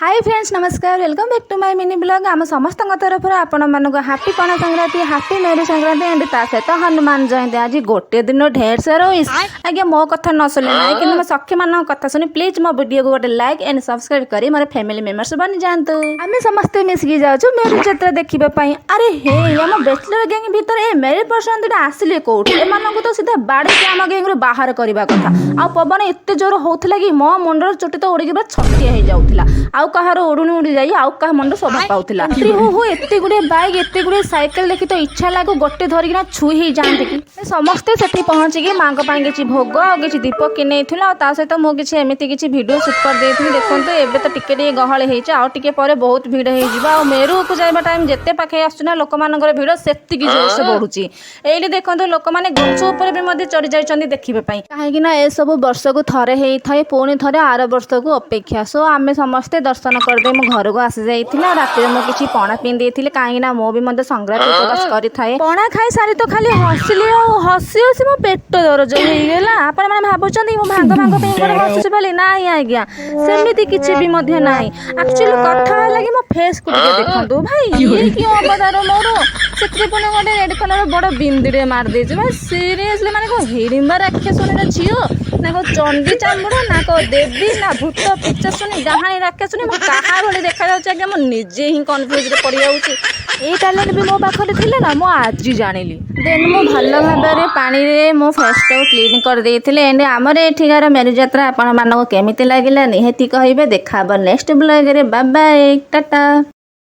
High friends, ନମସ୍କାର। Welcome back to my mini vlog. ଆମ ସମସ୍ତଙ୍କ ତରଫରୁ ଆପଣମାନଙ୍କୁ happy Pana Sankranti, happy Meru Sankranti and ତା ସହିତ ହନୁମାନ ଜୟନ୍ତୀ। ଆଜି ଗୋଟେ ଦିନ ଢେର ସାରା ୱିଶ୍। ଆଜ୍ଞା, ମୋ କଥା ନ ଶୁଣିଲେ ନାହିଁ, କିନ୍ତୁ ମୋ ସଖୀମାନଙ୍କ କଥା ଶୁଣି ପ୍ଲିଜ୍ ମୋ ଭିଡ଼ିଓକୁ ଗୋଟେ ଲାଇକ୍ ଆଣ୍ଡ ସବସ୍କ୍ରାଇବ୍ କରି ମୋର ଫ୍ୟାମିଲି ମେମ୍ବର୍ସ ବନିଯାଆନ୍ତୁ। ଆମେ ସମସ୍ତେ ମିଶିକି ଯାଉଛୁ ମେରୁ ଯାତ୍ରା ଦେଖିବା ପାଇଁ। ଆରେ ହେ, ଆମ ବ୍ୟାଚଲର ଗ୍ୟାଙ୍ଗ ଭିତରେ ଏ ମେଲ୍ ପର୍ସନ ଦୁଇଟା ଆସିଲେ କୋଉଠୁ? ଏମାନଙ୍କୁ ତ ସିଧା ବାଡ଼ିକି ଆମ ଗ୍ୟାଙ୍ଗରୁ ବାହାର କରିବା କଥା। ଆଉ ପବନ ଏତେ ଜୋର ହଉଥିଲା କି ମୋ ମୁଣ୍ଡର ଚୁଟି ତ ଉଡ଼ିକି ପୁରା ଛତିଆ ହେଇଯାଉଥିଲା। ଆଉ କାହାର ଓଢ଼ଣୀ ଉଡ଼ି ଯାଇ ଆଉ କାହା ମୁଣ୍ଡ ଶୋଭା ପାଉଥିଲା। ଏଣ୍ଟ୍ରି ହଉ ହଉ ଏତେ ଗୁଡ଼ିଏ ବାଇକ୍, ଏତେ ଗୁଡ଼ିଏ ସାଇକେଲ ଦେଖି ତ ଇଚ୍ଛା ଲାଗୁ ଗୋଟେ ଧରିକିନା ଛୁଇଁ ହେଇଯାଆନ୍ତି କି। ସମସ୍ତେ ସେଠି ପହଞ୍ଚିକି ମାଙ୍କ ପାଇଁ କିଛି ଭୋଗ ଆଉ କିଛି ଦୀପ କିନେଇଥିଲୁ। ଆଉ ତା ସହିତ ମୁଁ କିଛି ଏମିତି କିଛି ଭିଡ଼ିଓ ସୁଟ୍ କରିଦେଇଥିଲି। ଦେଖନ୍ତୁ, ଏବେ ତ ଟିକେ ଟିକେ ଗହଳି ହେଇଛି, ଆଉ ଟିକେ ପରେ ବହୁତ ଭିଡ଼ ହେଇଯିବ। ଆଉ ମେରୁକୁ ଯିବା ଟାଇମ୍ ଯେତେ ପାଖେଇ ଆସୁଛି ନା, ଲୋକମାନଙ୍କର ଭିଡ଼ ସେତିକି ଜୋରସେ ବଢୁଛି। ଏଇଠି ଦେଖନ୍ତୁ, ଲୋକମାନେ ଗଛ ଉପରେ ବି ମଧ୍ୟ ଚଢି ଯାଇଛନ୍ତି ଦେଖିବା ପାଇଁ, କାହିଁକି ନା ଏସବୁ ବର୍ଷକୁ ଥରେ ହେଇଥାଏ, ପୁଣି ଥରେ ଆର ବର୍ଷକୁ ଅପେକ୍ଷା। ସୋ ଆମେ ସମସ୍ତେ ଦର୍ଶନ କରିଦେଇ ମୋ ଘରକୁ ଆସି ଯାଇଥିଲା। ରାତିରେ ମୁଁ କିଛି ପଣା ପିଇ ଦେଇଥିଲି, କାହିଁକି ନା ମୁଁ ବି ମଧ୍ୟ ସଂକ୍ରାନ୍ତି ଉପବାସ କରିଥାଏ। ପଣା ଖାଇ ସାରି ତ ଖାଲି ହସିଲି ଆଉ ହସି ହସି ମୋ ପେଟ ଦରଜ ହେଇଗଲା। ଆପଣମାନେ ଭାବୁଛନ୍ତି ମୁଁ ଭାଙ୍ଗ ଭାଙ୍ଗ ପାଇଁ ଗୋଟେ ହସୁଛି ବୋଲି? ନାହିଁ ଆଜ୍ଞା, ସେମିତି କିଛି ବି ମଧ୍ୟ ନାହିଁ। ଆକ୍ଚୁଆଲି କଥା ହେଲା କି ମୋ ଫେସ୍କୁ ଟିକେ ଦେଖନ୍ତୁ ଭାଇ, ଇଏ କି ଅବତାର ମୋର! ସେଥିରେ ପୁଣି ଗୋଟେ ରେଡ୍ କଲର ବଡ଼ ବିନ୍ଦିଟେ ମାରିଦେଇଛି। ଭାଇ, ସିରିୟସଲି, ମାନେ କଣ ହିଡ଼ିମ୍ବା ରାକ୍ଷସୁଣୀର ଝିଅ ନା କଣ ଚଣ୍ଡୀ ଚାମୁଣ୍ଡା ନା କଣ ଦେବୀ ନା ଭୂତ ପିଚାଶୁଣି ଡାହାଣୀ ରାକ୍ଷସୁଣୀ, ମୁଁ କାହା ଭଳି ଦେଖାଯାଉଛି ଆଜ୍ଞା, ମୁଁ ନିଜେ ହିଁ କନଫ୍ୟୁଜରେ ପଡ଼ିଯାଉଛି। ଏଇ ଟ୍ୟାଲେଣ୍ଟ ବି ମୋ ପାଖରେ ଥିଲା ନା, ମୁଁ ଆଜି ଜାଣିଲି। ଦେନ୍ ମୁଁ ଭଲ ଭାବରେ ପାଣିରେ ମୋ ଫେସ୍ଟାକୁ କ୍ଲିନ୍ କରିଦେଇଥିଲି। ଏଣ୍ଡ ଆମର ଏଠିକାର ମେରୁଯାତ୍ରା ଆପଣମାନଙ୍କୁ କେମିତି ଲାଗିଲା, ନିହାତି କହିବେ। ଦେଖା ହବ ନେକ୍ସଟ ବ୍ଲଗରେ। Bye bye, Tata.